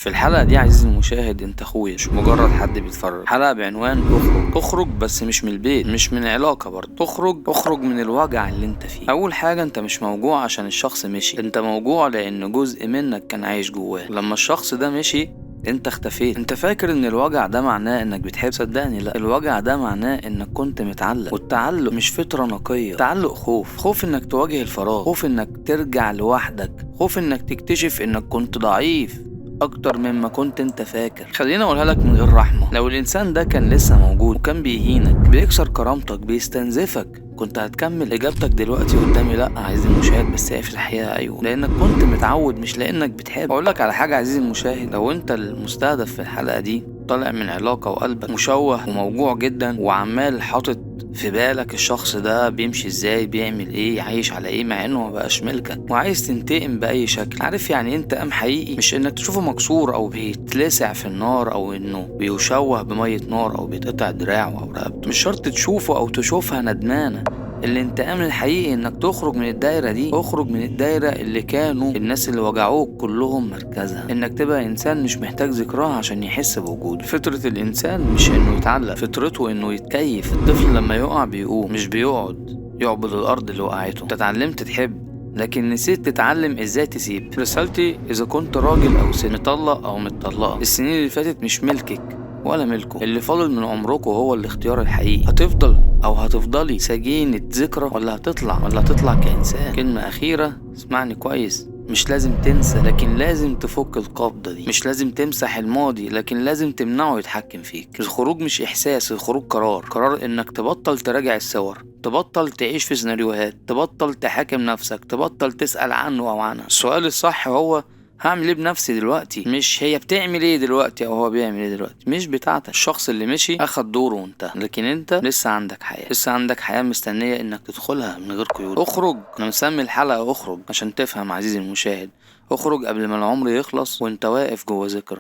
في الحلقة دي عزيزي المشاهد، انت اخويا، مش مجرد حد بيتفرج. حلقة بعنوان اخرج. اخرج بس مش من البيت، مش من علاقة برضه. اخرج، اخرج من الوجع اللي انت فيه. اول حاجة، انت مش موجوع عشان الشخص مشي، انت موجوع لان جزء منك كان عايش جواه. لما الشخص ده مشي انت اختفيت. انت فاكر ان الوجع ده معناه انك بتحب؟ صدقني لا، الوجع ده معناه انك كنت متعلق، والتعلق مش فطرة نقية. تعلق خوف، خوف انك تواجه الفراغ، خوف انك ترجع لوحدك، خوف انك تكتشف انك كنت ضعيف اكتر مما كنت انت فاكر. خليني اقولها لك من غير رحمة، لو الانسان ده كان لسه موجود وكان بيهينك، بيكسر كرامتك، بيستنزفك، كنت هتكمل؟ اجابتك دلوقتي قدامي لا عزيزي المشاهد، بس هي في الحقيقة ايوه، لانك كنت متعود مش لانك بتحب. اقول لك على حاجة عزيزي المشاهد، لو انت المستهدف في الحلقة دي طالع من علاقة وقلبك مشوه وموجوع جدا، وعمال حاطط في بالك الشخص ده بيمشي ازاي، بيعمل ايه، عايش على ايه، مع انه ما بقاش ملكك، وعايز تنتقم باي شكل. عارف يعني ايه انتقام حقيقي؟ مش انك تشوفه مكسور او بيتلسع في النار، او انه بيشوه بميه نار، او بيتقطع دراعه او رقبته. مش شرط تشوفه او تشوفها ندمانه. الانتقام الحقيقي انك تخرج من الدايرة دي، اخرج من الدايرة اللي كانوا الناس اللي وجعوك كلهم مركزها، انك تبقى انسان مش محتاج ذكراه عشان يحس بوجوده. فطرة الانسان مش انه يتعلق، فطرته انه يتكيف. الطفل لما يقع بيقوم، مش بيقعد يعبد الارض اللي وقعته. انت اتعلمت تحب، لكن نسيت تتعلم ازاي تسيب. رسالتي، اذا كنت راجل او ست، مطلق او متطلقه، السنين اللي فاتت مش ملكك ولا ملكه. اللي فاضل من عمركم هو الاختيار الحقيقي. هتفضل او هتفضلي سجينة ذكرى، ولا هتطلع، ولا هتطلع كإنسان؟ كلمة أخيرة، اسمعني كويس، مش لازم تنسى، لكن لازم تفك القبضة دي. مش لازم تمسح الماضي، لكن لازم تمنعه يتحكم فيك. الخروج مش إحساس، الخروج قرار. قرار إنك تبطل تراجع الصور، تبطل تعيش في سيناريوهات، تبطل تحاكم نفسك، تبطل تسأل عنه أو عنها. السؤال الصح هو هعمل ايه بنفسي دلوقتي، مش هي بتعمل ايه دلوقتي او هو بيعمل ايه دلوقتي. مش بتاعتك. الشخص اللي مشي اخد دوره وانتهى، لكن انت لسه عندك حياة، لسه عندك حياة مستنية انك تدخلها من غير قيود. اخرج. انا مسمي الحلقة اخرج عشان تفهم عزيزي المشاهد. اخرج قبل ما العمر يخلص وانت واقف جوه ذكرى.